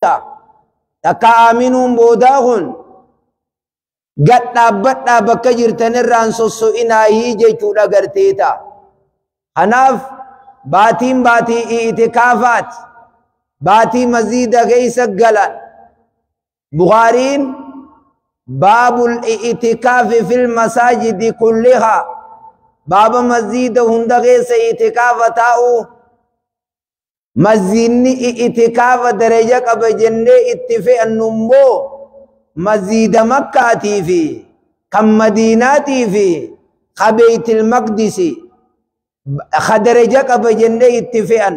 Takka aaminuun boodaa kun gad dhaabbadhaa bakka jirtanirraan sosso'inaayii jechuudha gartee ta'a. Kanaaf baatiin baatii i'tikaafaati. Baatii maziida keessa galan. Bukhaariin baabul i'tikaafi fil masaajidi kullihaa. Baaba maziida hunda keessa i'tikaafa taa'uu. Maziinni i'tikaafa daraja qaba jennee itti fe'annu immoo maziida Makkaatii fi kan Madiinaatii fi ka Beeytil Maqdisi ka daraja qaba jennee itti fe'an.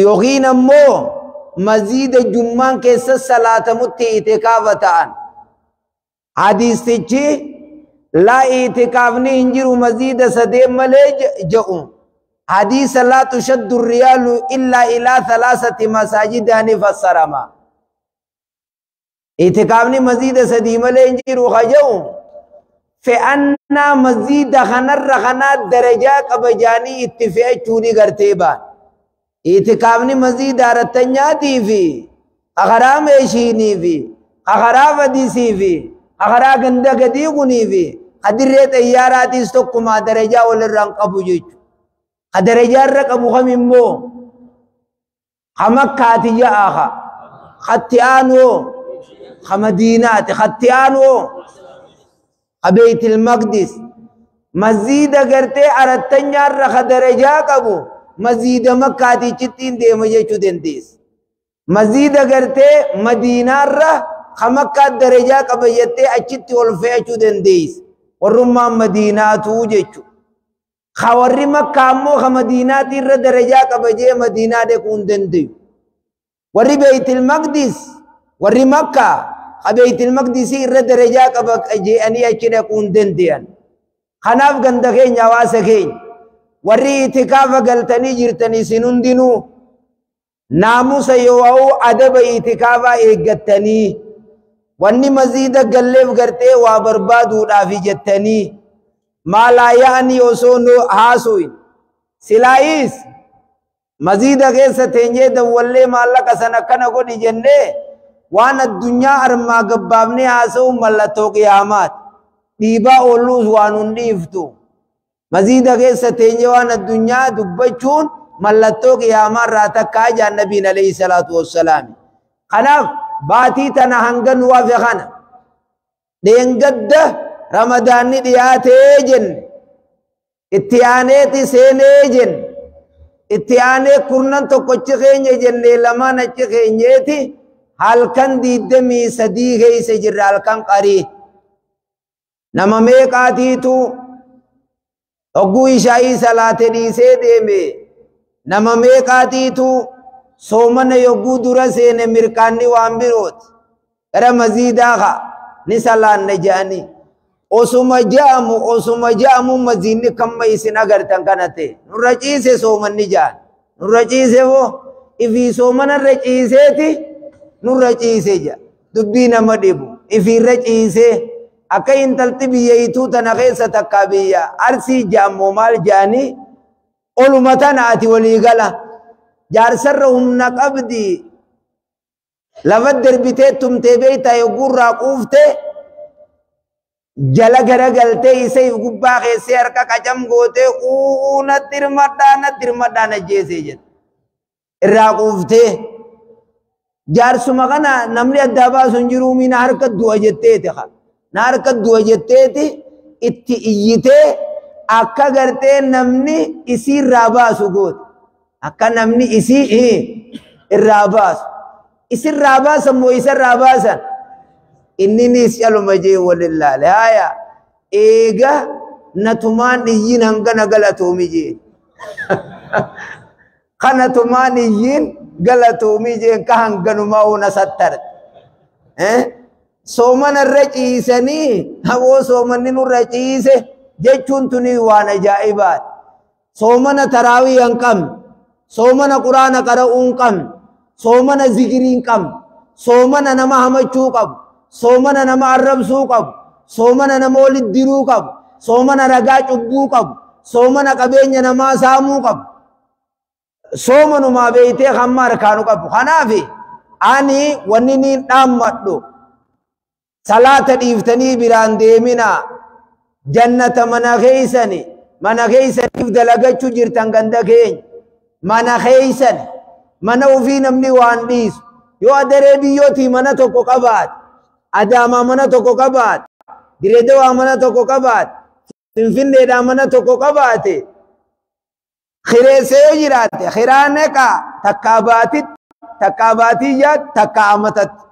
Yookiin ammoo maziida jummaan keessa salaatamutti i'tikaafa ta'an. Hadiistichi laa i'tikaafni hin jiru maziida sadeen malee jedhu. حديث لا تشد الريال إلا إلى ثلاثة مساجد فسرما. اعتكافني مزيد سديم لينجير خجو فأنا مزيد خنر خنا درجة قبجاني اتفاق چوني کرتے بان. اعتكافني مزيد عرتنیاتی في اخرام ایشینی في اخرا ودیسی في اخرا گندہ گدیگونی في قدر تیاراتی استقما درجة ولرن قبو جیچ درجة الرقم خميمو خمكاتي يا آخا خطيانو خمدينات خطيانو خبيت المقدس مزيد قرتي أردتنيا رخ درجة قبو مزيد مكاتي چتين دي مجھے چودن تيس مزيد قرتي مدينة رخ خمكات درجة قبو يتي أچتي والفئة چودن تيس والرمان مديناتو جيچو خوري مكة مو خمدينات الر درجة قبجة مدينة دكون دندي وري بيت المقدس وري مكة خبيت المقدس الر درجة قبجة أني أشنا كون دنديان خناف غندخين نواسخين وري اعتكاف غلطني جرتني سنون دينو ناموس يواو أدب اعتكافا إيجتني وني مزيد غلف غرتي وبربادو دافي جتني ما لا يعني وصونو هاسوين سلايس مزيد غيسة تنجي دولي ما لك سنكنا قولي جنة وانا الدنيا أرما قبابني هاسو ملتو قيامات ديبا أولوز وانون ديفتو مزيد غيسة تنجي وانا الدنيا دبچون ملتو قيامات راتكا جا النبي عليه الصلاة والسلام. خناف باتي تنهنگن وافقنا دينگد رمضان دیاتے جن اتیانے تی سینے جن اتیانے کرنن تو کچھ خینجے جن لمان اچھ خینجے تھی حالکن دیدمی صدی گئی سے جر حالکن قری نمہ میک آتی تو اگو عشائی صلاة دی سے دے میں نمہ میک آتی تو سومن یگو در سے نے مرکانی وامبروت رمزید آخا نسلان نجانی osuma ja'amu maziinni kamma isin agartan kana ta'e nurra ciise soomanni ja'an nurra ciise hoo ifii soomanarra ciiseeti nurra ciise ja'a dubbii nama dhibu ifiirra ciisee akka intalti biyya hiituu tana keessa takkaa biyya arsii ja'ammoo maal ja'anii oluma tana ati walii gala jaarsarra humna qabdi lafa darbitee tumtee beektaa yogguurraa quuftee jala garagaltee isa if gubbaa keessee harka qacam gootee uu natti hirmadhaa natti hirmadhaa na jeesee jedha. Irraa quuftee jaarsuma kana namni addaa baasu hin jiru mina harka du'a jetteeti haa. Na harka du'a jetteeti itti iyyitee akka gartee namni isii irraa baasu goote. Akka namni isii irraa baasu. Isirraa baasan moo isarraa baasan? Inni nis caluma jee walillaale haya eega natumaan iyyiin hangana galatoomi jee kanatumaan iyyiin galatoomi jeen ka hanganumaa una sattarte soomana irra ciisanii hawoo soomanni nurra ciise jechuun tuni waan ajaa'ibaati. Soomana taraawii hin qabne, soomana quraana qara'uu hin qabne, soomana zikirii hin qabne, soomana nama hamachuu qabu, soomana nama arrabsuu qabu, soomana nama walitti diruu qabu, soomana ragaa cubbuu qabu, soomana qabeenya namaa saamuu qabu. Soomanumaa beeytee hamma harkaanu qabu. Kanaaf Ani wanni niin dhaammadhu salaata dhiiftanii biraan deeminaa. Jannata mana keeysani, mana keeysaniif dalagachuu jirtan ganda keenya. Mana keeysani, mana ufii namni waan dhiisu. Yoo adaree biyyootii mana tokko qabaate, Adaamaa mana tokko qabaate, Direedawaa mana tokko qabaate, Finfinneedhaa mana tokko qabaate, kireessee yoo jiraate, kiraa neqaa takkaa baatitti, takkaa baatiyyaatti, takkaa amatatti.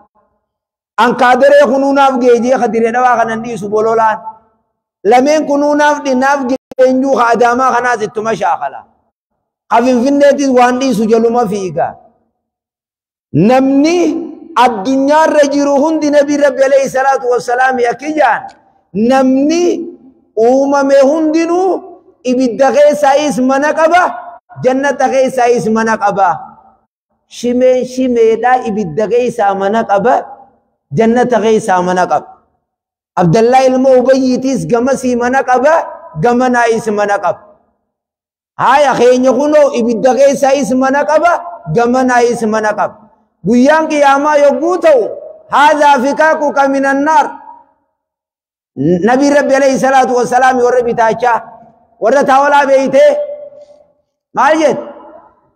Ankaadaree kunuunaaf geejee ka Direedawaa kanan dhiisu bololaan. Lameen kunuunaaf dhinaaf geenjuu ka Adaamaa kanaas ittuma shaakala. Ka Finfinneetis waan dhiisu jaluma fiiga. Namni addunyaarra jiru hundi Nabii Rabbi alayhi salaatu wassalaam akkijaan namni uumame hundinuu ibidda keessaayis mana qaba, jannata keessaayis mana qaba. Shimeen shimeedhaa ibidda keessaa mana qaba, jannata keessaa mana qaba. Abdallaa ilma Ubayyiitiis gamasii mana qaba, gamanaayis mana qaba. Haaya keenya kunoo ibidda keessaayis mana qaba, gamanaayis mana qaba. Guyyaan qiyaamaa yogguu ta'u, haadhaa fikaakuka minannaar. Nabii Rabbi alayhi salaatu wassalaam warra bitaachaa, warra taawalaa beeytee maal jette?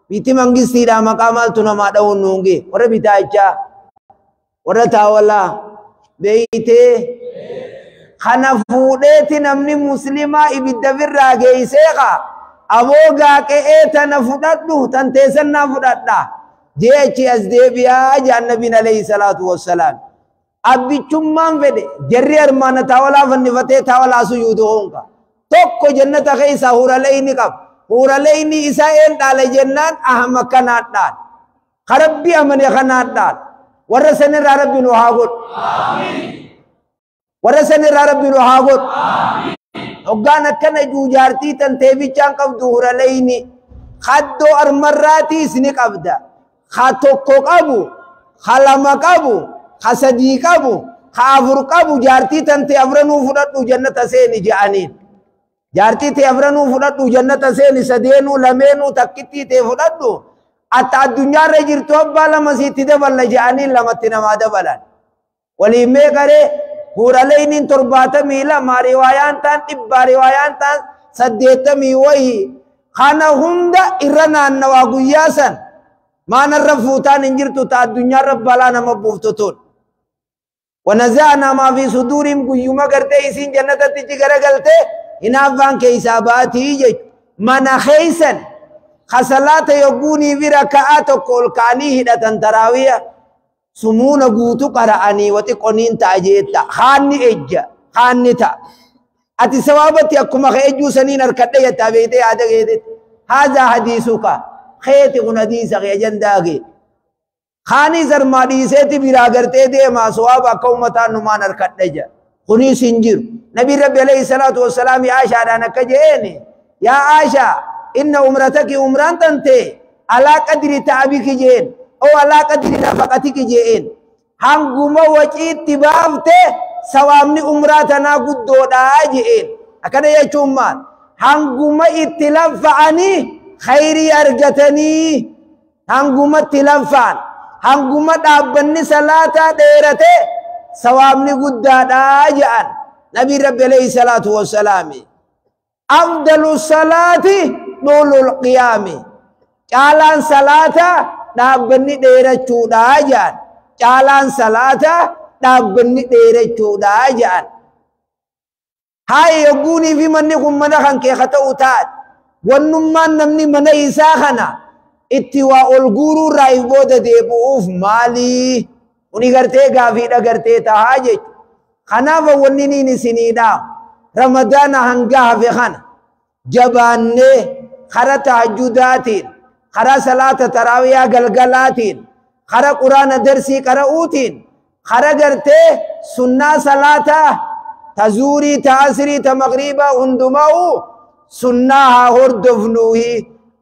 Biitti mangistiidhaa maqaa maaltu namaa dha'uun nuun gee? Warra bitaachaa, warra taawalaa beeytee kana fuudheeti namni muslimaa ibidda birraa geessee kaa aboo gaaqe'ee tana fudhadhu tan teessannaa fudhadha jeechi as deebi'aa jaan nabiin alayhi salaatu wassalaam. Abbichummaan fedhe jarri armaana taawalaa fannifatee taawalaa suyuutu honka. Tokko jannata keessaa huuralee qaba. Huuralee isaa een dhaale jennaan ahama kanaan dhaal. Karabbii amane kanaan dhaal. Warra sanirraa rabbi nu haa godhu. Warra sanirraa rabbi nu haa godhu. Hoggaan akkana juujaartii tan teebichaan qabdu huuralee Haddoo armarraatiis ni qabda. Ha tokko qabu, ha lama qabu, ha sadii qabu, ha afur qabu jaartii tante afranuu fudhadhu jannata seeni je'aniin. Jaartii tee afranuu fudhadhu jannata seeni sadeenuu lameenuu takkittii tee fudhadhu. Atta addunyaarra jirtu abbaa lama siitti daballa je'aniin lamatti namaa dabalan. Waliin meeqaree huuraleeyniin 72 riwaayaan ta'an 100 riwaayaan ta'an 80 wayii. Kana hunda irra naannawaa guyyaa san maanarra fuutaan hin jirtu ta addunyaarra balaa nama buuftu tun. Wanaza'naa maa fi suduuriin guyyuma gartee isiin jannatatti garagaltee hinaaffaan keessaa baatii jechuudha. Mana keeysan kasalaata yogguunii fi raka'aa tokko ol ka'anii hidhatan taraawiya sumuuna guutuu qara'anii waxi qoniin ta'a jeetta. Haanni ejja, haanni ta'a. Ati sawaabatti akkuma ka ejjuu saniin harkadhe jettaa beektee yaada keetitti. Haazaa hadiisuka. Keeti kun hadiisa kee ajandaa kee. Haani sarmaa dhiiseeti biraa gartee deemaa sawaaba akka uummataan numaan harkadhe jedha. Kunis hin jiru. Nabii Rabbi alayhi salaatu wassalaam Aashaadhaan akka je'eeni. Yaa Aashaa inna umrataki umraan tantee alaa qadri ta'abiki jeen. Oo alaa qadri nafaqatiki jeen. Hanguma waciitti baafte sawaabni umraa tanaa guddoodhaa je'een. Akkana jechuun maal? Hanguma itti laffa'anii khayrii argatanii hanguma itti laffa'an. Hanguma dhaabbanni salaataa dheerate sawaabni guddaadhaa je'an. Nabii Rabbi alayhi salaatu wassalaami. Afdalu salaati dhuulul qiyaami. Caalaan salaataa dhaabbanni dheerachuudhaa je'an. Caalaan salaataa dhaabbanni dheerachuudhaa je'an. Haaya yogguunii fi manni kun mana kan kee haa ta'u taate. Wannummaan namni mana isaa kana itti waa ol guuruu irraa if booda deebi'uuf maali? Kuni gartee gaafiidha gartee tahaa jechuudha. Kanaaf wanni niin isiniidha. Ramadaana hanga hafe kana jabaannee karaa tahajjudaatiin, karaa salaata taraawiyaa galgalaatiin, karaa quraana darsii qara'uutiin, karaa gartee sunnaa salaataa ta zuurii, ta asrii, ta magriibaa hundumaa'u sunnaa haa hordofnuuhi,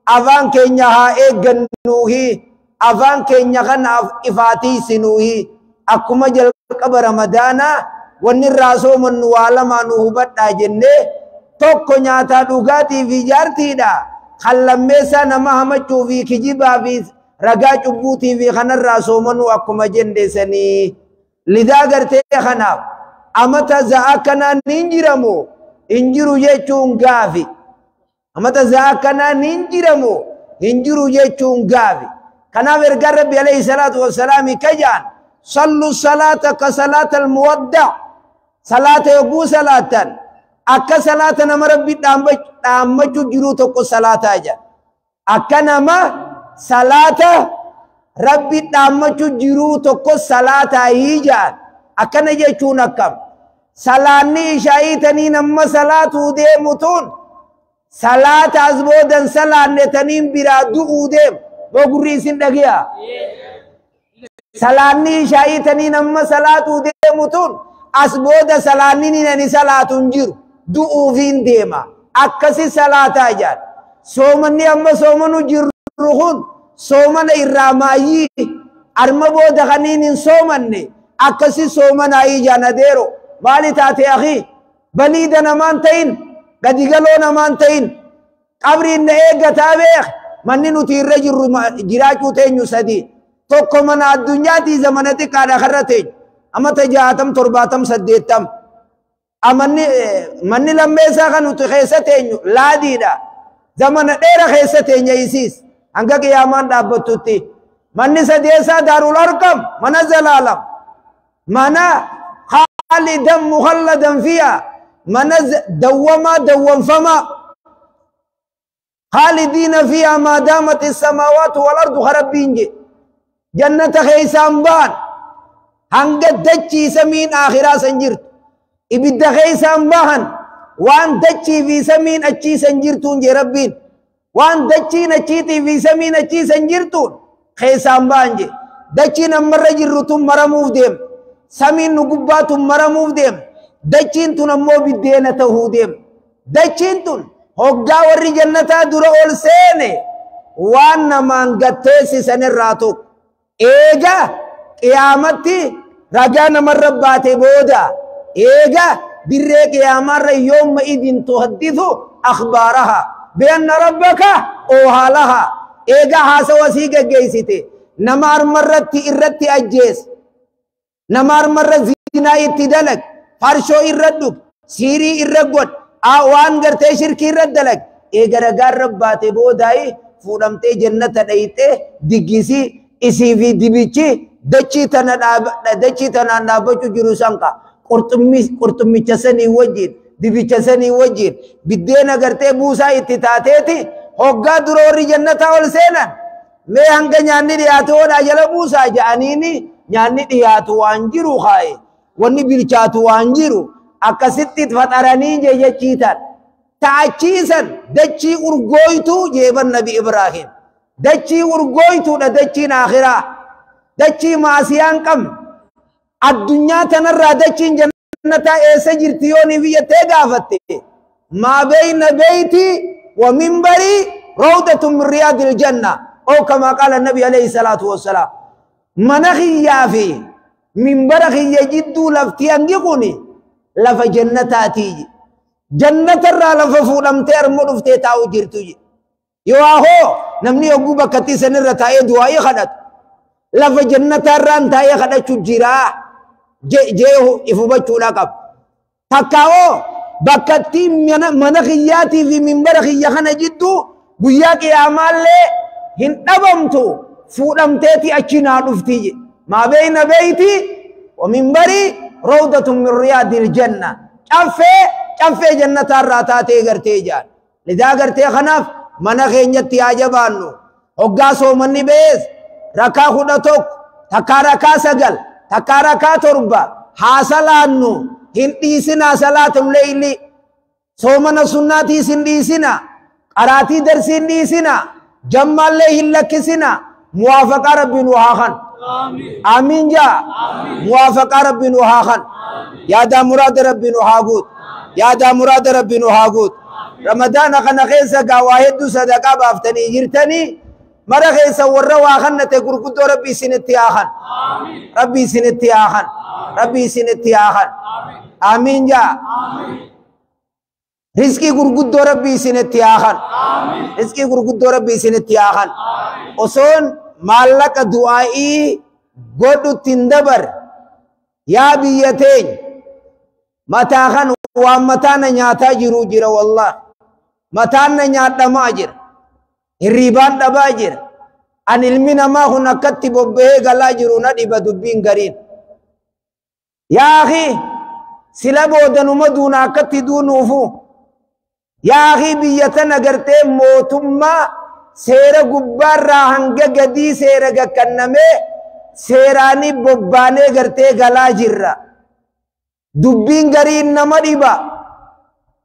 afaan keenya haa eeggannuuhi, afaan keenya kanaaf ifaatiisinuuhi. Akkuma jalqaba Ramadaanaa wanni irraa soomannu waa lamaa nu hubadhaa jennee tokko nyaataa dhugaatii fi jaartiidha. Kan lammeessaa nama hamachuu fi kijibaa fi Ragaa cubbuutii fi kanarraa soomanuu akkuma jendeessanii lidaa gartee kanaaf amata za'a kanaan hin jiramu hin jiru jechuun gaafi. Amata za'a kanaan hin jiramu hin jiru jechuun gaafi. Kanaaf ergaan Rabbi alayhi salaatu wassalaami kajaan sallu salaata ka salaata almuwadda salaata yogguu salaatan akka salaata nama Rabbi dhaammachuu jiruu tokko salaataa jedha. Akka nama salaata Rabbi dhaammachuu jiruu tokko salaataa hiijaan akkana jechuun akkam salaanni ishaayitanii nama salaatuu deemu tun salaata as boodan salaanne taniin biraa du'uu deemu boo gurri isin dhagiya. Salaanni ishaayitanii nama salaatuu deemu tun as booda salaanni ni salaatu hin jiru du'uufiin deema akkasi salaataa jedhan. Soomanni amma soomanu jirru kun soomana irraa maayyii arma booda kaniin hin soomanne akkasi soomanaa ijaan adeero maali taate akhi baliida namaan ta'in gadigaloo namaan ta'in qabriin na eeggataa beek manni nuti irra jirru jiraachuu teenyu sadi tokko mana addunyaatii zamana xiqqaadha karra teenyu amata 60 70 80 amanni manni lammeessaa kan nuti keessa teenyu laadiidha zamana dheera keessa teenya isiis hanga qiyaamaan dhaabbattutti manni sadeessaa daarul arqam mana zalaalam mana khaalidan mukhalladan fiha mana dawwamaa dawwanfamaa khaalidiina fiha maa daamat issamaawaatu wal ardu harabbiin je jannata keeysaan ba'an hanga dachii samiin aakhiraa san jirtu ibidda keeysaan bahan waan dachii fi samiin achii san jirtuun je rabbiin waan dachiin achiitii fi samiin achii san jirtuun keeysaan bahan je dachiin ammarra jirru tun maramuuf deem samiin nu gubbaa tun maramuuf deem dachiin tun ammoo biddeena tahuu deem dachiin tun hoggaa warri jannataa dura ol seene waan namaan gatteessisan irraa tokko eega qiyaamatti ragaa namarra baate booda eega dirree qiyaamaarra yooma idin tuhaddithu akhbaaraha bianna rabbaka oohaa laha eega haasawa sii geggeessite nama armarratti irratti ajjeese nama armarra zinaa itti dalag farshoo irra dhug siirii irra godh waan gartee shirkii irra dalag eega ragaarra baate boodaayi fuudhamtee jannata dhayxee diggisii isii fi dibichi dachii tanaan dhaabbachuu jiru sanqa qurxummicha sanii wajjin dibicha sanii wajjin biddeena gartee buusaa itti taateeti hoggaa dura warri jannataa ol seenan mee hanga nyaanni dhiyaatu hodhaa jala buusaa ja'aniini nyaanni dhiyaatu waan jiru kaaye wanni bilchaatu waan jiru akkasitti faxaranii jechiitan ta'achiisan dachii urgooytuu jeeban Nabi Ibraahim dachii urgooytuudha dachiin akhiraa dachii maasiyaan qabne addunyaa tanarraa dachiin jannataa eessa jirti yoo ni biyyattee gaafatte maa bayna beeyti wa minbarii rawdatun min riyaadil janna oo kamaa qaala nabi alayhi salaatu wassalaam mana kiyyaa fi minbara kiyya jidduu lafti hangi kuni lafa jannataatii jannatarraa lafa fuudhamtee armoo dhuftee taa'u jirtu yoo ahoo namni yogguu bakkatti sanirra taa'ee du'aa'ii kadhatu lafa jannatarraan taa'ee kadhachuu jiraa jee if hubachuudha qaba. Takkaa'oo bakkatti mana kiyyaatii fi minbara kiyya kana jidduu guyyaa qiyaamaallee hin dhabamtu fuudhamteeti achi naa dhufti. Maa bayna beeyti wa minbarii rawdatun min riyaadil janna caffee caffee jannatarraa taatee gartee jaan. Lidaa gartee kanaaf mana keenyatti haa jabaannu hoggaa soomanni bees rakaa 11 takkaa rakaa 9 takkaa rakaa 7 haa salaannu hin dhiisinaa salaatul leeyli soomana sunnaatiis hin dhiisinaa qaraatii darsii hin dhiisinaa jammaallee hin lakkisinaa muwaafaqaa rabbi nu haa kan amiin jaa muwaafaqaa rabbi nu haa kan yaadaa muraada rabbi nu haa guut yaadaa muraada rabbi nu haa guut ramadaana kana keessa gaa waa hedduu sadaqaa baaftanii jirtanii mara keessa warra waa kannate gurguddoo rabbi isinitti haa kan rabbi isinitti haa kan rabbi isinitti haa kan amiin jaa rizqii gurguddoo rabbi isinitti haa kan rizqii gurguddoo rabbi isinitti haa kan osoon maallaqa du'aa'ii godhutti hin dabar. Yaa biyya teenya mataa kan waan mataan na nyaataa jiru jira, wallah mataan na nyaadhamaa jira, hirribaan dhabaa jira. An ilmi namaa kun akkatti bobba'ee galaa jiru na dhiba dubbiin gariin. Yaa akhi, sila boodanuma duuna akkatti duunuufu. Yaa akhi, biyya tana gartee mootummaa seera gubbaarraa hanga gadii seera gakkannamee seeraanii bobbaanee gartee galaa jirra. Dubbiin gariin nama dhiba.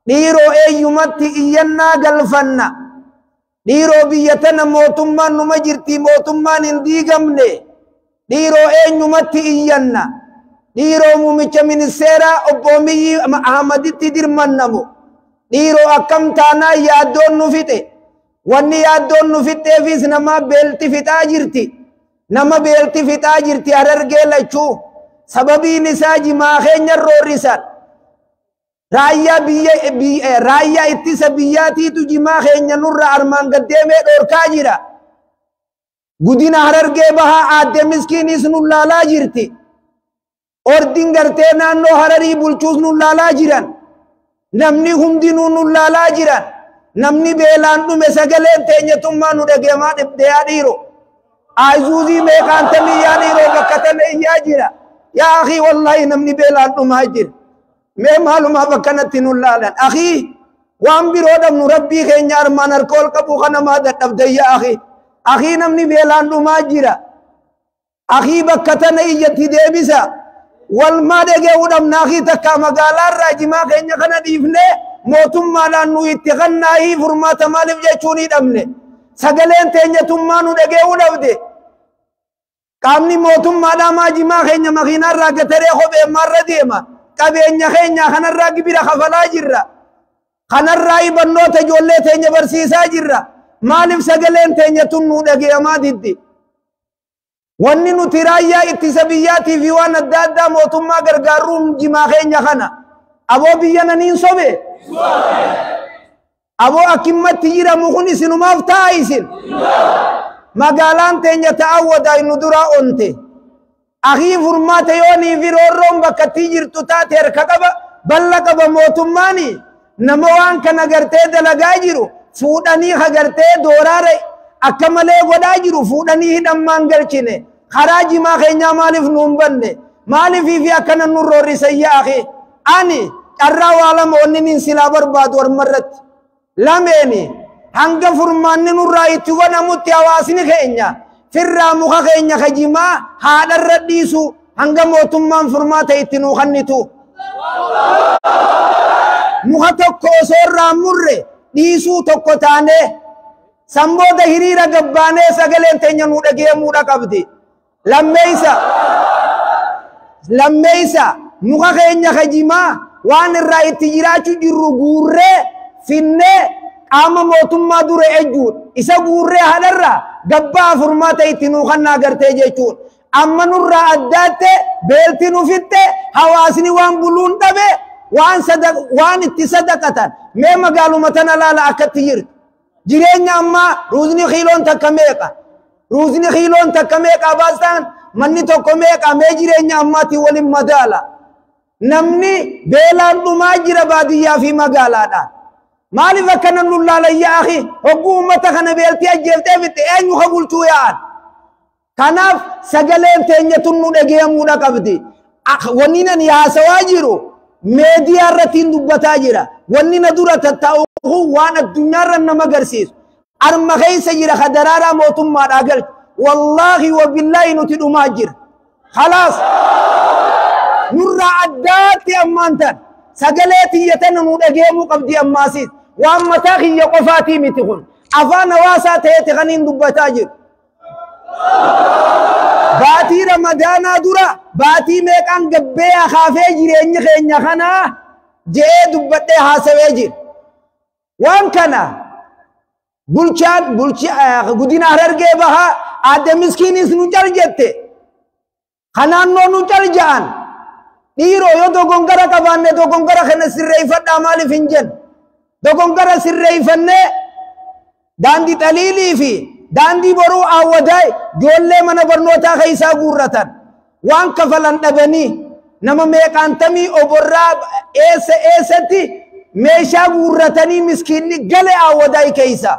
Dhiiroo, eeyyumatti iyyannaa galfanna? Dhiiroo, biyya tana mootummaan numa jirti, mootummaan hin diigamne. Dhiiroo, eenyumatti iyyanna? Dhiiroo, muumicha ministeeraa obbo Abiy Ahmaditti dirmannamu? Dhiiroo, akkam taanaa yaaddoon nu fixe? Wanni yaaddoon nu fixxeefis nama beelti fixaa jirti. Nama beelti fixaa jirti Harargee lachuu. Sababiin isaa jimaa keenya roorrisan. Raayyaa biyya, raayyaa ittisa biyyaatiitu jimaa keenya nurra armaan gaddeemee dhorkaa jira. Gudina Harargee Bahaa aadde Miskiinis nu laalaa jirti. Ordin gartee naannoo Hararii bulchuus nu laalaa jiran. Namni hundinuu nu laalaa jiran. Namni beelaan dhume sagaleen teenyatummaa nu dhageemaa dhibdeeyaa dhiiro. Ayzuuzii meeqaan tamiyyaa dhiiroo bakka tana iyyaa jira. Yaa akhii, wallahi namni beelaan dhumaa jira. Mee maalumaaf akkanatti nu laalan? Akhii, waan biroo dhabnu rabbii keenya armaan harka ol qabu kana maa dadhabdan yaa akhii? Akhii, namni beelaan dhumaa jira. Akhii, bakka tana iyyatti deebisa. Walmaa dhage'uu dhabna akhii, takka magaalaarraa jimaa keenya kana dhiifnee mootummaadhaan nu itti kannaahii furmaata maaliif jechuu ni dhabne. Sagaleen teenyatummaa nu dhage'uu dhabde. Qaamni mootummaadhaa maa jimaa keenya makiinaarraa gataree kophee maarra deema? Qabeenya keenya kanarraa gibira kafalaa jirra. Kanarraa barnoota ijoollee teenya barsiisaa jirra. Maaliif sagaleen teenya tun nu dhage'amaa diddi? Wanni nuti raayyaa ittisa biyyaatii fi waan adda addaa mootummaa gargaaruun jimaa keenya kana. Aboo, biyya naniin sobe. Aboo, akkimmatti jiramu kun isinumaaf ta'a isin. Magaalaan teenya ta'awwadaa nu duraa onte. Akhii, furmaata yoonii fi roorroon bakka itti jirtu taate harka qaba balla qaba mootummaani. Nama waan kana gartee dalagaa jiru fuudhanii hagartee dooraara akka malee godhaa jiru fuudhanii hidhammaan galchine. Karaa jimaa keenyaa maaliif nuun banne? Maaliif fi akkana nu roorrisan yaa akhi? Ani carraa waa lama wanni nin silaa barbaadu ormarratti. Lameeni hanga furmaanni nurraa itti godhamutti hawaasni keenya firraa muka keenya kajimaa haadharra dhiisu hanga mootummaan furmaata itti nuu kennitu. Muka tokko osoo irraa murre dhiisuu tokko taanee sanbooda hiriira gabbaanee sagaleen teenya nuu dhageemuudha qabdi. Lammeeysa, muka keenya kajimaa waan irraa itti jiraachuu jirru guurree finnee qaama mootummaa dura ejjuun isa guurree haadharra gabbaa furmaata itti nuu kannaa gartee jechuun. Amma nurraa addaatte beelti nu fitte, hawaasni waan buluun dhabe, waan waan itti sadaqatan. Mee magaaluma tana laala akkatti jirtu. Jireenya ammaa, ruuzni kiiloon takka meeqa? Ruuzni kiiloon takka meeqa? Baastaan manni tokko meeqa? Mee jireenya ammaatiin waliin madaala. Namni beelaan dhumaa jira baadiyyaa fi magaalaadhaan. Maaliif akkana nu laalan yaa akhi? Hogguu uummata kana beeltii ajjeeftee fitte eenyu ka bulchuu yaa'an? Kanaaf sagaleen teenya tun nu dhageemuudha qabdi. Wanni nani haasawaa jiru meediyaa irratti dubbataa jira. Wanni na dura tattaa'u kun waan addunyaarra nama agarsiisu. Arma keessa jira ka daraaraa mootummaadhaa galchu. Wallaahi wa billaahi nuti dhumaa jira. Khalaas. Nurraa addaatti ammaan tan sagalee tiyya tana nu dhageemuu qabdi ammaasiis. Waan mataa kiyya qofaatii miti kun. Afaan hawaasaa ta'eeti kan hin dubbataa jiru. Baatii Ramadaanaa dura baatii meeqaan gabbee akaafee jireenyi keenya kanaa je'ee dubbadhee haasawee jira. Waan kana bulchaan bulchi gudina Harargee Bahaa aadde Miskiinis nu cal jette. Kanaannoo nu cal ja'an. Dhiiroo, yoo dogongara qabaanne dogongara kana sirreeffadhaa maaliif hin jenne? Dogongara sirreeffannee daandii xaliilii fi Daandii boruu Awwadaay ijoollee mana barnootaa keessaa guurratan. Waan kafalan dhabanii nama meeqaantamii oborraa eessa eessatti meeshaa guurratanii miskiinni gale Awwadaay keessa.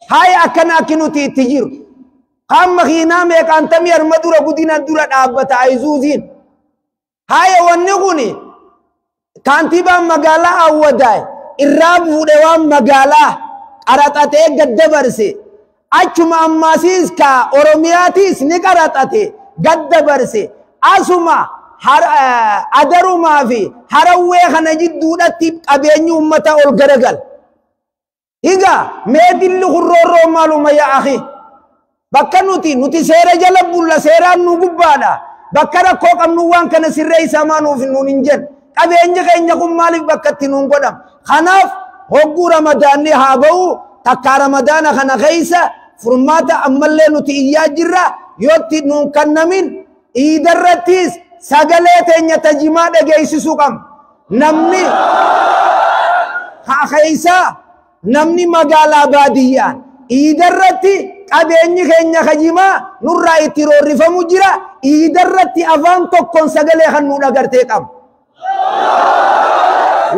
Haaya akkana akki nuti itti jiru. Kaan makiinaa meeqaantamii harma dura guddina dura dhaabbata Ayizuuziin. Haaya wanni kuni kaantibaan magaalaa Awwadaay irraa fuudhe waan magaalaa qaraxatee gad dabarse. Achuma ammaasiis ka Oromiyaatiis ni qaraxate gad dabarse. Asuma adarumaa fi harawwee kana jidduudhatti qabeenyi uummata ol garagal. Egaa mee dilli hurroorroo maaluma yaa akhi? Bakka nuti seera jala bulla seeraan nu gubbaadha. Bakka rakkoo qabnu waan kana sirreessaa maanuuf nuun hin jennu. Qabeenyi keenya kun maaliif bakka itti nuun godhama? Kanaaf hogguu Ramadaanni haa ba'u takkaa Ramadaana kana keessa furmaata ammallee nuti iyyaa jirra yootti nuun kennamin iidarrattis sagalee teenya tajimaa dhageessisuu qabna. Namni haa keessa namni magaalaa baadiyyaan iidarratti qabeenyi keenya kajimaa nurraa itti roorrifamu jira. Iidarratti afaan tokkoon sagalee kan nu dhagartee qabna.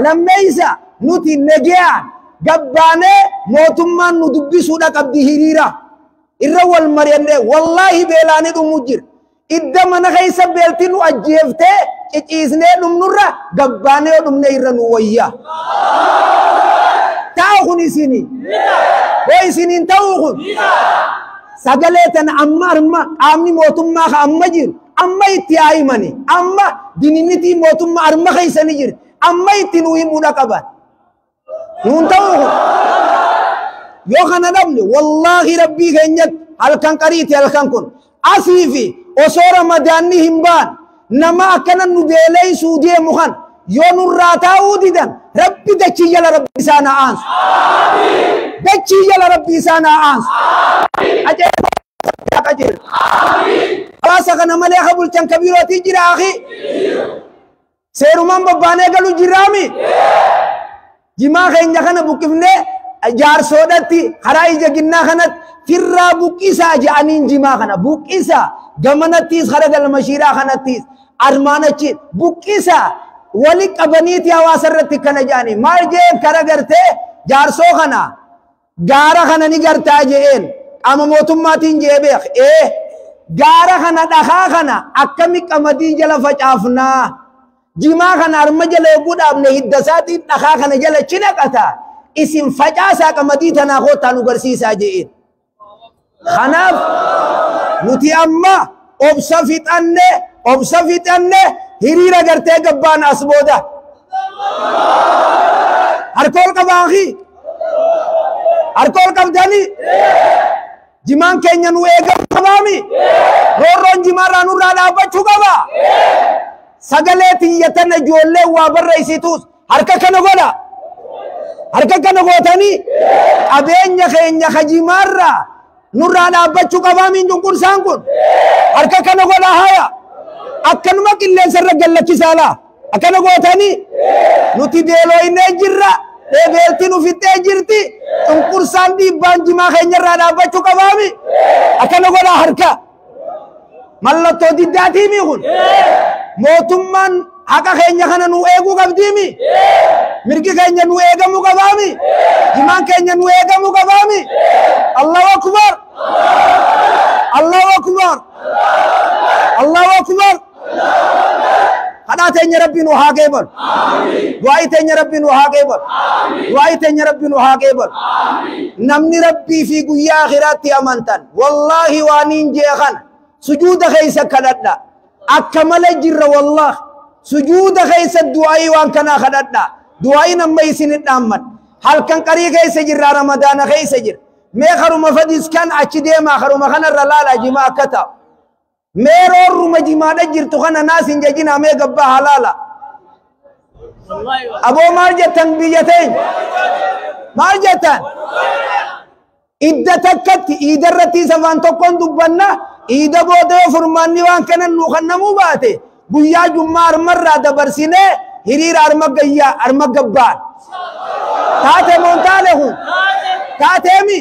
Lammeessa nuti nagayaan gabbaanee mootummaan nu dubbisuudha qabdi hiriira. Irra wal mari'annee wallaahi beelaanii dhumu jira. Idda mana keessa beelti nu ajjeeftee ciciisnee dhumnurra gabbaanee dhumne irra nu wayya. Ta'u kun isinii. Hoo isiniin ta'uu kun. Sagalee tana amma arma qaamni mootummaa ka amma jiru amma itti haa himani. Amma dininitii mootummaa arma keessa ni jiru. Amma itti nu himuudha qaban. Nuun ta'uu kun. Yoo kana dhabne wallaahi rabbii keenyatti halkan qariiti halkan kun. Asii fi osoo Ramadaanni hin baan nama akkana nu beeleessuu deemu kan yoo nurraa taa'uu didan rabbi dachii jala rabbi isaan haa aansu. Dachii jala rabbi isaan haa aansu. Qajeelcha. Hawaasa kana malee ka bulchan kabiirootii jira akhi. Seerumaan bobbaanee galu jiraami. Jimaa keenya kana buqqifnee jaarsoodhatti karaa ija ginnaa kanatti firraa buqqisaa je'aniin jimaa kana buqqisaa gamanattiis kara galma shiiraa kanattiis armaan achi buqqisaa wali qabaniiti hawaasa irratti kana je'anii maal jeen kara gartee jaarsoo kana gaara kana ni gartaa je'een qaama mootummaatiin je'ee beek gaara kana dhakaa kana akkami qamadii jala facaafnaa jimaa kana arma jala eeguu dhaabne hidda isaatiin dhakaa kana jala cinaqata isin facaasaa qamadii tanaa koottaa nu garsiisaa je'een. Kanaaf nuti amma obsa fixanne hiriira gartee gabbaan as booda. Harka ol qabaa akhi. Harka ol qabdanii jimaan keenya nu eegamuu qabaami. Roorroon jimaarraa nurraa dhaabbachuu qaba. Sagalee tiyyatan ijoollee waa barreessituus harka kana godha. Harka kana gootanii qabeenya keenya kajimaarraa nurraa dhaabbachuu qabaamiin cunqursaan kun. Harka kana godha haya. Akkanuma qilleensa irra gallachisaa laa. Akkana gootanii nuti beelooynee jirra. Beeltiin ufittee jirti. Cunqursaan dhiibbaan jimaa keenyarraa dhaabbachuu qabaami. Akkana godha harka. Mallattoo diddaatiimi kun. Mootummaan haqa keenya kana nu eeguu qabdiimi. Mirgi keenya nu eegamuu qabaami. Jimaan keenya nu eegamuu qabaami. Allahu akbar. Allahu akbar. Allahu akbar. Kadhaa teenya rabbi nu haa qeebalu. Du'aayi teenya rabbi nu haa qeebalu. Du'aayi teenya rabbi nu haa qeebalu. Namni rabbii fi guyyaa akhiraatti amantan wallaahi waan hin jeeqan sujuuda keessa kadhadha. Akka malee jirra wallaahi. Sujuuda keessa du'aayi waan kanaa kadhadha. Du'aayin amma isin hin dhaamman. Halkan qarii keessa jirra Ramadaana keessa jira. Mee karuma fadis kan achi deemaa karuma kanarra laala jimaa akka ta'u. Mee roorruma jimaadha jirtu kana naas hin jajinaa mee gabbaa halaala. Aboo maal jettan biyya teenya? Maal jettan? Idda takkatti iidarratti isa afaan tokkoon dubbanna iida booda yoo furmaanni waan kanan nuu kennamuu baate guyyaa jummaa armarraa dabarsinee hiriira arma gayyaa arma gabbaan. Taate moo hin taane kun? Taateemi?